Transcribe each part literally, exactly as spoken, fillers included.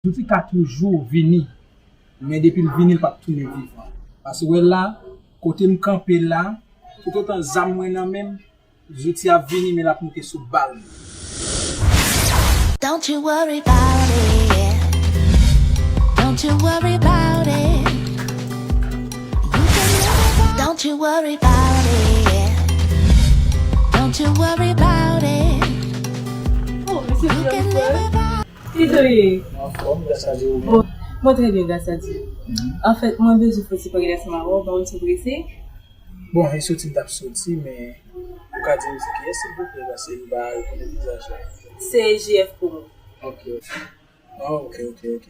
Zouti ka toujou vini, men depi l vini, l p ap tounen vivan. Paske w wè la, kote m kanpe la, toutotan zam mwen nan men m, Zouti ap vini, men l ap moute sou bal mwen. Don't you worry about it. Don't you worry about it. You can live without. Don't you worry about it. Don't you worry about it. Oh, mesye Jean-Michel. Kijan w ye? Anfòm, gras a Dye, ou menm? Bon, mwen trè byen, gras a Dye. Anfèt, mwen bezwen fè ti pale ansanm avè w, pa wè si w prese. Bon, e soti m t ap soti, men ou ka di m se kiyès, silvouplè, paske m pa rekonèt vizaj la. Se J F Promo. Ok. Ah, ok, ok, ok.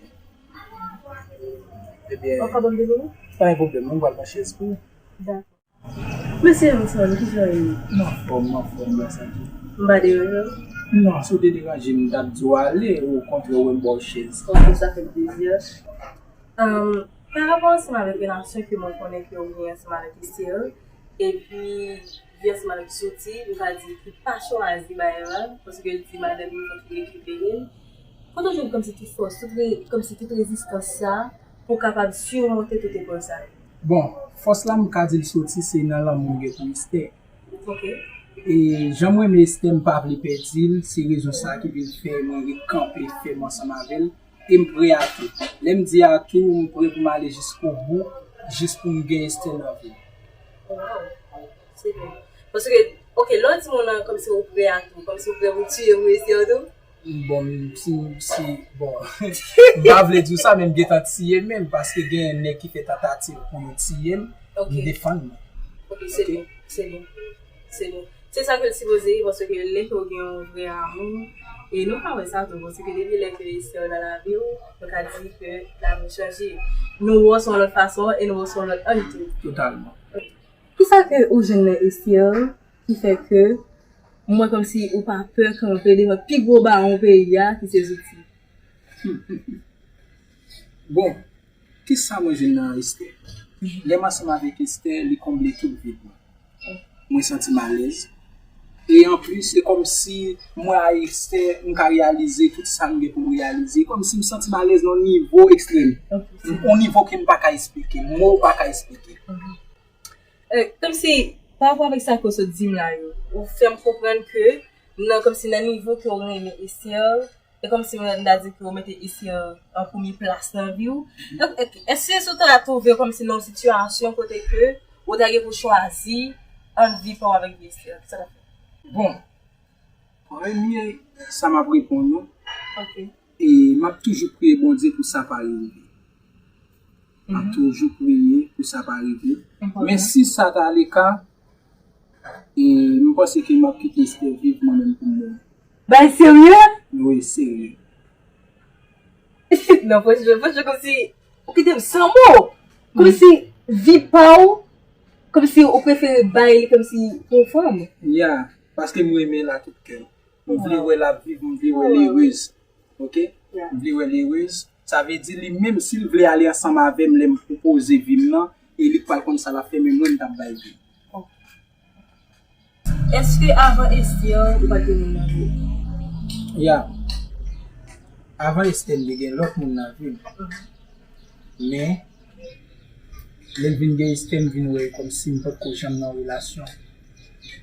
Ebyen, Ou ka ban m de minit? Pa gen pwoblèm, non, m pral pran chèz pou ou. Dakò. Mesye Wilson, kijan w ye? M anfòm, m anfòm, gras a Dye. M pa deranje w? Non, si w te deranje m, m t ap di w ale, okontrè, w wè m ba w chèz. Ok, sa fè m plezi. Um, pa rapò ansanm avèk relasyon ke mwen konnen ke w gen ansanm avèk Esther, epi vi ansanm avèk Zouti, nou ka di ki pa chwazi bagay la, paske l di madanm li fòk li rekipere l. Kote w jwenn kòmsi tout fòs, tout re, kòmsi tout rezistans sa, pou w kapab simonte tout eprèv sa yo? Bon, fòs la m ka di l soti se nan lanmou m gen pou Esther. Ok. E jan m renmen Esther, m pa vle pèdi l, se rezon sa ki vin fè mwen ret kanpe fèm ansanm avè l, e m prè a tou. Lè m di a tou, m prè pou m ale jiskobou, jis pou m gen Esther nan vi m. Wow. Se byen. Paske, ok, lè w di moun nan kòmsi ou prè a tou, kòmsi ou prè pou tiye pou Esther tou? Bon, si, si, bon, m pa vle di w sa, men m gentan tiye menm, paske gen nèg ki fè tantativ pou yo tiye m, Ok. M defann mwen. Ok, se byen, se byen, se byen. Se sa ke l sipoze ye, paske lè ke w gen yon vrè amou, e nou ka wè sa tou, paske depi lè ke Esther nan lavi w, nou ka di ke lavi w chanje. Nou wè w se yon lòt fason, e nou wè w se yon lòt ann tou. Totalman. Kisa ke ou jwenn nan Esther ki fè ke ou wè kòmsi ou pa pè kanpe devan pi gwo bawon peyi a, ki se Zouti? Bon, kisa mwen jwenn nan Esther? Lè m ansanm avèk Esther, li konble tout vid mwen. Mwen santi m alèz. E anplis, se kòmsi mwen a Esther, m ka reyalize tout sa m gen pou m reyalize. E kòmsi m santi m alèz nan yon nivo ekstrèm. Yon nivo ke m pa ka eksplike, mo pa ka eksplike. Eh, kòmsi, pa rapò avèk sa ke w sot di m la yo, ou fè m konprann ke nan, kòmsi nan nivo ke w renmen Esther, e kòmsi m ta di ke w mete Esther an premye plas nan vi w. Donk, èske w ta twouve w kòmsi nan yon sitiyasyon kote ke ou ta gen pou chwazi ant vi pa w avèk vi Esther? Kisa w ta fè? Bon, premye, sa m ap reponn ou, Ok. e m ap toujou priye Bondye pou sa pa rive. M ap toujou priye pou sa pa rive. Men si sa ta le ka, e m panse ke m ap kite Esther viv mwen menm pou mwen. Bay serye? Wi, serye. Non, franchman, franchman, kòmsi, ou kite m san mo. Kòmsi, vi pa w, kòmsi ou prefere bay li kòmsi pou yon fanm. Ya, paske m renmen l a tout kè m. M vle wè l ap viv, m vle wè l erez. Ok? M vle wè l erez. Sa vle di li menm, si l vle ale ansanm avè m lè m pwopoze vi m nan, e li k pral konn sa l ap fè, men mwen m t ap bay vi m. Èske avan Esther, ou pa t gen moun nan vi w? Ya. Avan Esther, m te gen lòt moun nan vi m. Men, lè m vin gen Esther, m vin wè kòmsi m potko janm nan relasyon.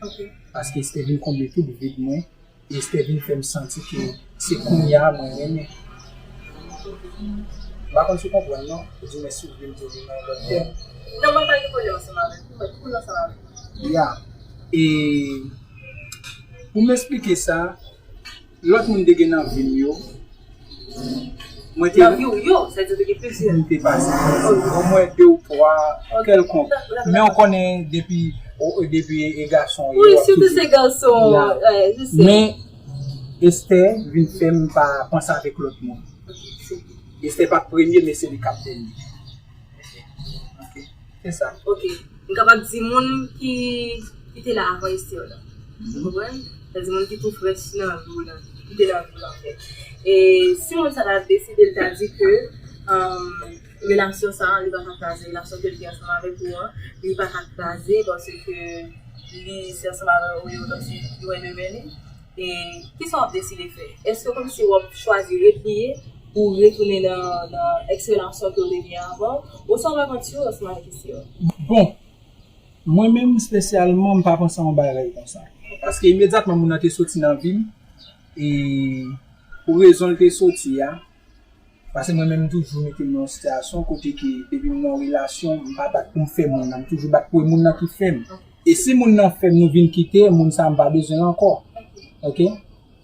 Ok. Paske Esther vin konble tout vid mwen. Esther vin fè m santi ke se kounye a mwen renmen. M pa konn si w konprann non, ou di mwen si w vle m di w vin nan yon lòt tèm. Non, mwen pa gen pwoblèm ansanm avèk ou, mwen cool ansanm avèk ou. Ya. E pou m eksplike sa, lòt moun te gen nan vi m yo, mwen te Nan vi w yo, sa vle di w te gen plizyè. M te pase omwen de ou twa kèlkonk. Men w konnen depi, o- depi e gason yo Wi, w ap sitou toujou. Se gason, Ya. Eh, je sais. Men Esther vin fè m pa panse avèk lòt moun. Ok, se byen. Esther pa t premye, men se li k ap dènye. Ok, se sa. Ok. M kapab di moun ki, ki te la avan Esther la. Ou konprann? Sa di moun ki tou frèch nan vi w la, ki te nan vi w la, anfèt. E si moun sa ta deside l ta di ke, um, relasyon sa a, li pa ka kraze, relasyon ke l gen ansanm avèk ou an, li pa ka kraze paske li se ansanm avèk ou yo, donk se li wè demen li. E kisa w ap deside fè? Èske kòmsi w ap chwazi repliye ou retounen nan, nan ex relasyon ke w te gen avan, oswa w avantire ansanm avèk Esther? Bon, mwen menm espesyalman, m pa panse a yon bagay konsa. Paske imedyatman moun nan te soti nan vi m, e pou rezon l te soti a, paske mwen menm m toujou mete m nan yon sitiyasyon kote ke depi m nan yon relasyon, m pa bat pou m fè moun nan, m toujou bat pou e moun nan ki fè m. E si moun nan fè m, nou vin kite, moun sa a m pa bezwen l ankò. Oke?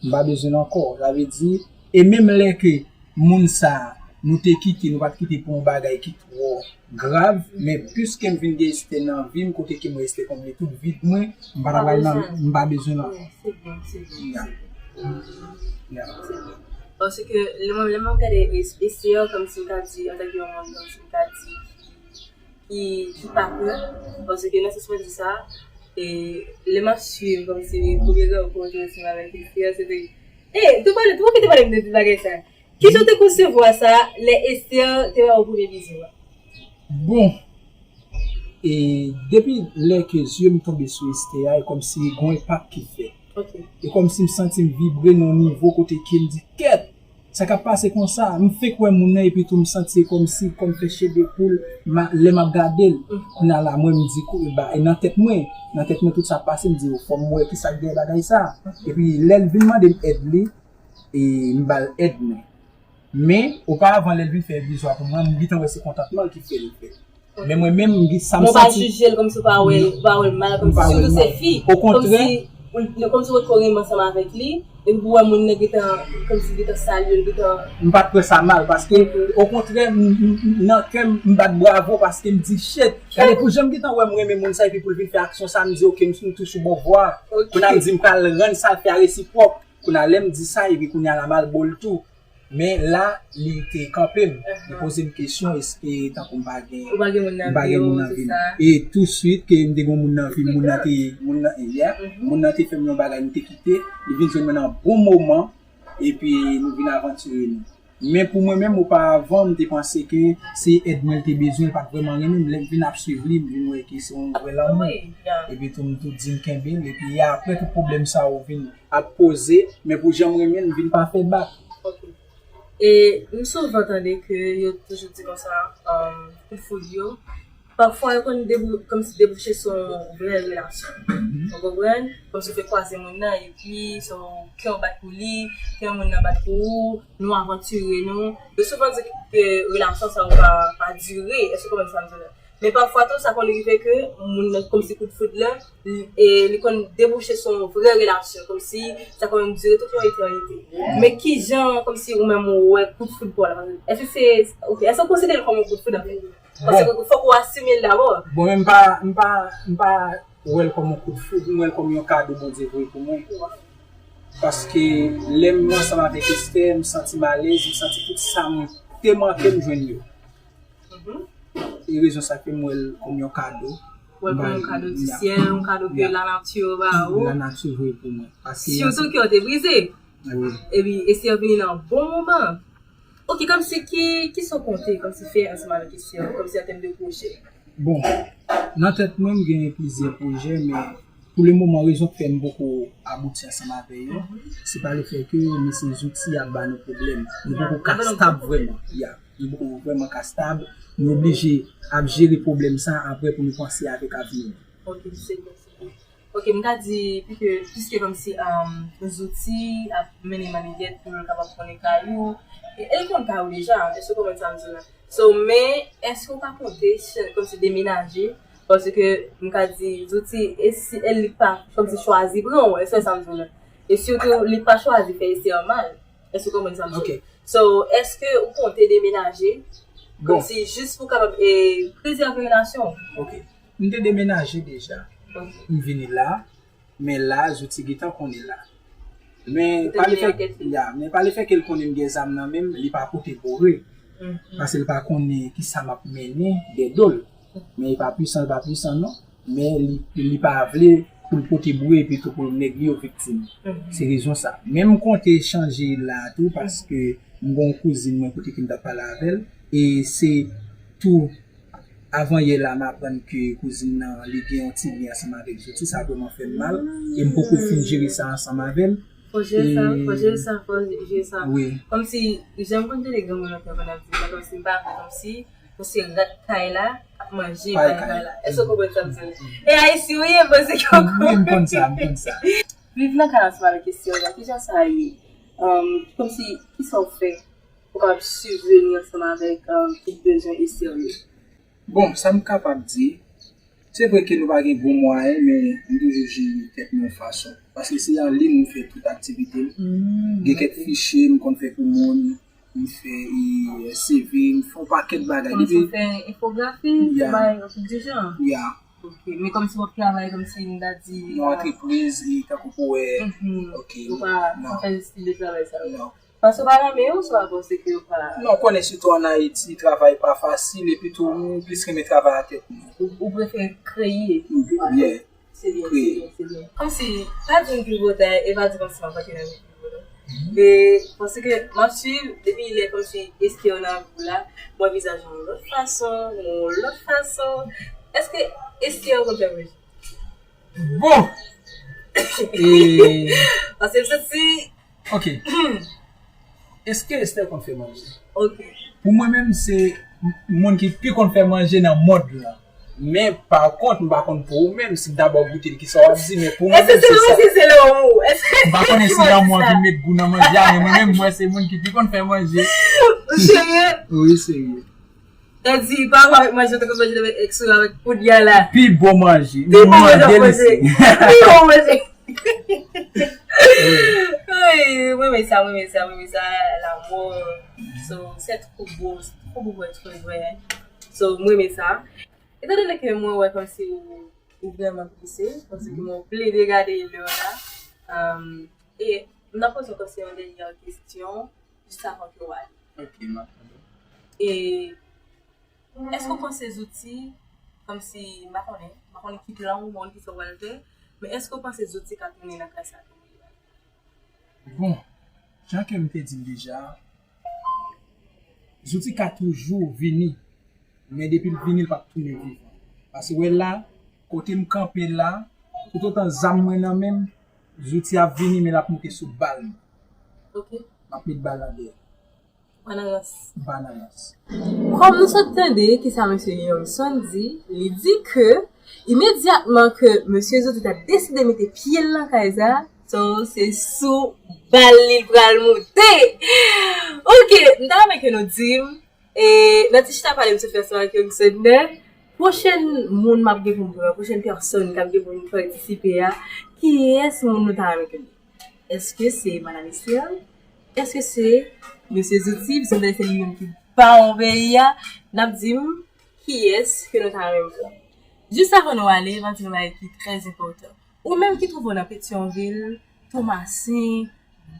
M pa bezwen l ankò. Sa vle di, e menm lè ke moun sa a, nou te kite, nou pa t kite pou yon bagay ki twò grav, men piske m vin gen Esther nan vi m, kote ke mwen Esther konble tout vid mwen, m pa ta pral nan, m pa bezwen l ankò. Se byen, se byen, Ya. se byen. Ya. Se byen. Paske lè mwen, lè mwen gade Esther, kòmsi m ka di, antanke yon moun, kòmsi m ka di, ki, ki pa pè, paske nan sans mwen di sa, e lè m ap swiv, kòmsi, premye rankontre ansanm avèk Esther, se te, e, tou pale, tou kite pale m de tout bagay sa. Kijan w te konsevwa sa, lè Esther te ba ou premye bizou a? Bon, e depi lè ke zye m tonbe sou Esther a, e kòmsi gen yon enpak ki fèt. Ok. E kòmsi m santi m vibre nan yon nivo kote ke m di, kèt, sa k ap pase konsa? M fenk wè moun nan, epi tou m santi e kòmsi kò m fè chede poul, lè m ap gade l. Kounye a la, mwen m di, kou, e ba, e nan tèt mwen, nan tèt mwen tout sa ap pase, m di, o, fò m wè ki sa k dèyè bagay sa. Epi lè l vin mande m èd li, e m ba l èd mwen. Men, oparavan, lè l vin fè bizou a pou mwen, m gentan wè se kontantman l ki fè l fè. Men mwen menm, m gen sa m Mwen pa santi. Jije l kòmsi w pa wè l, ou pa wè l mal, M pa kòmsi wè l sitou se mal. fi. Okontrè. Kòmsi, ou- kòmsi w ret kò renmen ansanm avèk li, epi pou wè moun nan gentan, kòmsi gentan salye l, gentan. M pa t pran sa mal, paske, okontrè, m- m- m- nan kè m, m bat bravo, paske m di, shit, gade pou jan m gentan wè m renmen moun sa, epi pou l vin fè aksyon sa, m di, ok, m, m tou sou bon vwa. Ok. Kounye a m di, m pral rann sa l fè a resipwòk. Kounye a lè m di sa, epi kounye a la m al bo l tou. Men la, li te kanpe m. Li poze m kesyon, èske tankou m pa gen, Ou pa gen moun nan m pa vi gen w, moun nan se vi m. sa. E touswit ke m te gen moun nan vi m, moun nan te, moun nan, yeah, Mhm. moun nan te fè m yon bagay, m te kite, li vin jwenn mwen nan bon moman, epi nou vin avantire nou. Men pou mwen menm, oparavan, m te panse ke se èd mwen l te bezwen, l pa t vrèman renmen m. Lè m vin ap swiv li, m vin wè ke se yon vrè lanmou. Wi, yeah. Epi tou, m tou di m kenbe l, epi apre tout pwoblèm sa yo vin ap poze, men pou jan m renmen l, m vin pa fè bak. Ok. E m souvan tande ke yo toujou di konsa, um, kout foud yo, pafwa yo konn debou, kòmsi debouche sou yon vrè relasyon. Ou konprann? Kòmsi w fè kwaze moun nan, epi so, kè w bat pou li, kè moun nan bat pou ou, nou avantire nou. Yo souvan di ke relasyon sa yo pa, pa dire, èske w konprann sa m di la? Men pafwa tou, sa konn rive ke moun nan, kòmsi kout foud la, li, e, li konn debouche sou yon vrè relasyon, kòmsi sa konn dire tout yon etènite. Men kijan, kòmsi ou menm ou wè kout foud pa w la? Èske se, ok, èske w konsidere l kòm yon kout foud, anfèt? Paske fòk ou asimile l dabò. Bon, men m pa, m pa, m pa wè l kòm yon kout foud, m wè l kòm yon kado Bondye voye pou mwen. Paske lè m ansanm avèk Esther, m santi m alèz, m santi tout sa m te manke m jwenn yo. Mhm. E rezon sa fè m wè l kòm yon kado. Wè l kòm yon kado di Ya. syèl, yon kado ke Ya. Lanati ba ou. Lanati voye pou mwen. Paske Sitou kè w te brize. Wi. Epi Esther vini nan bon moman. Ok, kòmsi ki, ki sa w konte, kòmsi fè ansanm avèk Esther, kòmsi an tèm de pwojè? Bon, nan tèt mwen, m gen plizyè pwojè, men pou le moman, rezon k fè m poko abouti ansanm avè yo, se pa le fè ke mesye Zouti ap ba nou pwoblèm. Nou poko ka stab vrèman. Ya, nou poko vrèman ka stab. Nou oblije ap jere pwoblèm sa apre pou nou panse avèk avni nou. Ok, se byen, se byen. Ok, m ta di, piske, piske kòmsi, um, Zouti ap mennen manigèt pou l kapab konnen kay ou, e, e l konn kay ou deja, èske w konprann sa m di la? So, men, èske w ka konte, kòmsi demenaje, paske m ka di, Zouti, e si, e li pa, kòmsi chwazi pran w, èske sa m di la? E sitou, li pa chwazi fè Esther mal, èske w konprann sa m di la? Ok. So, èske w konte demenaje, Bon. Kòmsi jis pou kapab, e, prezève relasyon w. Ok. M te demenaje deja. Ok. M vini la, men la, Zouti gentan konnen la. Men Ou te pa le vini fè, ak li. Ya, men pa le fè ke l konnen m gen zam nan men m, li pa pote boure. Mhm. Paske l pa konnen ki sa m ap mennen dèdo l. Men li pa pwisan, li pa pwisan non. Men li, li pa vle pou l pote boure epi tou pou nèg li yo viktim. Mhm. Se rezon sa. Men m konte chanje la tou paske m gon kouzin mwen kote ke m t ap pale avè l. E se tou avan yè la m aprann ke kouzin nan li gen yon ti lyen ansanm avèk Zouti, sa vrèman fè m mal. E m poko fin jere sa ansanm avè l. Fò jere sa, fò jere sa, fò jere sa. Wi. Kòmsi, jan m konn tande granmoun nan konn ap di, men kòmsi m pa vle kòmsi, ou se rat kay la, ap manje pay kay la. Èske w konprann sa m di w? E Ayisyen ou ye, m panse ke w konprann. Wi, m konn sa, m konn sa. Viv nan kay ansanm avèk Esther la, kijan sa ye? Um, kòmsi, kisa w fè pou w kapab sibveni ansanm avèk um, tout bezwen Esther yo? Bon, sa m kapab di, se vre ke nou pa gen gwo mwayen, men nou toujou jere tèt nou yon fason. Paske se an liy nou fè tout aktivite m. Gen kèk fichye m konn fè pou moun, m fè e, C V, m fè yon pakèt bagay. Kòmanse fè enfografi, yeah, bagay yon tout di jan. Yeah. Ok, men kòmsi w ap travay kòmsi n ta di. Yon antrepriz, e tankou pou wè. Ok, ou pa, pa fè stil de travay sa yo. Non. Paske w pa renmen yo, swa paske yo pa. Non, ou konnen sitou ann Ayiti, travay pa fasil, epi tou, m plis renmen travay a tèt mwen. Ou, ou prefere kreye. Yeah. Se byen, se byen, se byen. Kòmsi, pa di m pibotay, e pa di kòmsi m ap antre nan men pibotay. E, paske, m ap swiv, depi lè kòmsi Esther nan vi w la, m wè vizaj ou yon lòt fason, yon lòt fason. Èske Esther konn fè manje? Bon! E. Paske m santi. Ok. Èske Esther konn fè manje? Ok. Pou mwen menm, se moun ki pi konn fè manje nan mond lan. Men, pa kont, m pa konn pou ou menm, si w dabò goute l, kisa w ap di, men pou mwen menm, se sa. Èske se lè ou? M pa konnen si lanmou an ki met gou nan manje a, men mwen menm, m wè se moun ki pi konn fè manje. Ou serye? Wi, serye. Sa di, pa wè avèk manje, tankou manje avèk èks ou avèk poud ya la. Pi bon manje. Pi bon manje ap manje. Pi bon manje. Wi, mwen renmen sa, mwen renmen sa, mwen renmen sa. Lanmou. So, c'est trop beau, c'est trop beau pour être vrai. So, mwen renmen sa. Etandone ke mwen wè kòmsi ou, ou vrèman prese, paske mwen plede gade lè w la. Um, e m ap poze w kòmsi yon dènyè kesyon. Jis avan ke w ale. Ok, m ap tande. E èske w panse zouti, kòmsi, m pa konnen, m pa konnen ki plan ou, m pa konnen kisa w pral fè, men èske w panse zouti ka tounen nan kay sa tou? Bon, jan ke m te di l deja, zouti ka toujou vini, men depi l vini, l p ap tounen vivan. Paske w wè la, kote m kanpe la, toutotan zam mwen nan men m, zouti ap vini, men l ap moute sou bal mwen. Ok. M ap met bal la dèyè. M pa nan rans. M pa nan rans. Kòm nou sot tande kisa mesye Youngson di, li di ke imedyatman ke mesye Zouti ta deside mete pye l nan kay sa, so se sou bal li l pral moute. Ok, m ta renmen ke nou di m, e, nan ti chita pale m sot fè ansanm avèk Youngson nan, pwochèn moun m ap gen pou m pran, pwochèn pèsòn k ap gen pou m patisipe a, kiyès moun nou ta renmen ke l ye? Èske se Madan Esther? Èske se Mesye Zouti? Piske m tande se li menm ki bawon peyi a. N ap di m kiyès ke nou ta renmen pran. Jis avan nou ale, m ap di nou bagay ki trè enpòtan. Ou menm ki twouve w nan Petyonvil, Tomasen,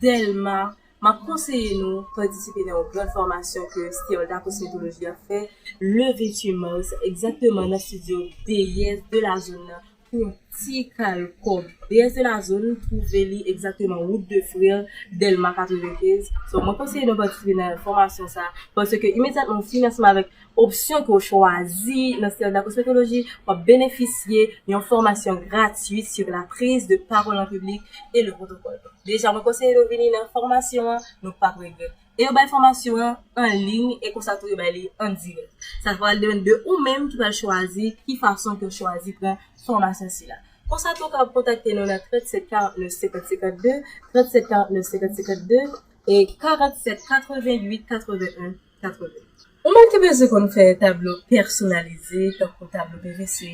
Dèlma, m ap konseye nou patisipe nan yon gran fòmasyon ke Stella Cosmetologie ap fè le venntuit mas, egzakteman nan estidyo Déesse de la Zone nan, pou yon ti kal kòb. Déesse de la Zone twouve li egzakteman wout de Frè, Dèlma katrevenkenz. So, mwen konseye nou patisipe nan fòmasyon sa, paske imedyatman w fini ansanm avèk opsyon ke w chwazi nan Stella Cosmetologie, w ap benefisye yon fòmasyon gratwit sur la prise de parole en public et le protocole. Deja, mwen konseye nou vini nan fòmasyon an, nou p ap regrèt. E yo bay fòmasyon an an liy, e konsa tou yo bay li an dirèk. Sa pral depann de ou menm ki pral chwazi ki fason ke w chwazi pran fòmasyon sila. Konsa tou, w kapab kontakte nou nan tranntsèt karannèf senkant senkant de, tranntsèt karannèf senkant senkant de, e karanntsèt katreventuit katrevenn katreven. Ou menm ki bezwen konn fè tablo pèsonalize, tankou tablo P V C,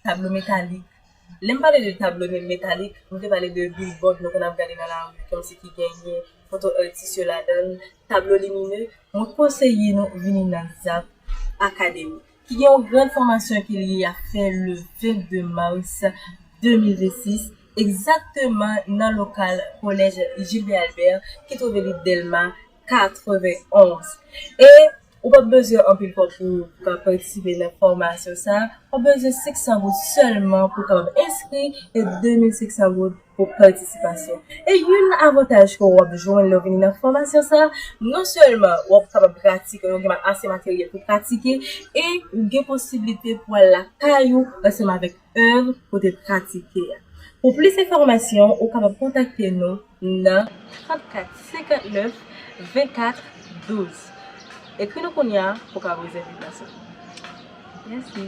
tablo metalik. Lè m pale de tablo me-, metalik, m te pale de billboard nou konn ap gade nan lari, kòmsi ki genyen foto atis yo ladan l, tablo limine. Mwen konseye nou vini nan Zap Academy, ki gen yon gran fòmasyon ke li ap fè le vennde mas de mil vennsis, egzakteman nan lokal Kolèj Gilbert Albert, ki twouve li Dèlma katrevenn onz. E ou p ap bezwen anpil kòb pou, pou ka patisipe nan fòmasyon sa a. W ap bezwen senk san goud sèlman pou w kapab enskri e de mil senk san goud pou patisipasyon. E youn avantaj ke w ap jwenn lè w vini nan fòmasyon sa a, non sèlman w ap kapab pratike, w gen ase materyèl pou pratike, e w gen posiblite pou al lakay ou ansanm avèk èv kote pratike a. Pou plis enfòmasyon, ou kapab kontakte nou nan trannkat senkannèf vennkat douz. Ekri nou kounye a pou w ka rezève plas ou. Mèsi.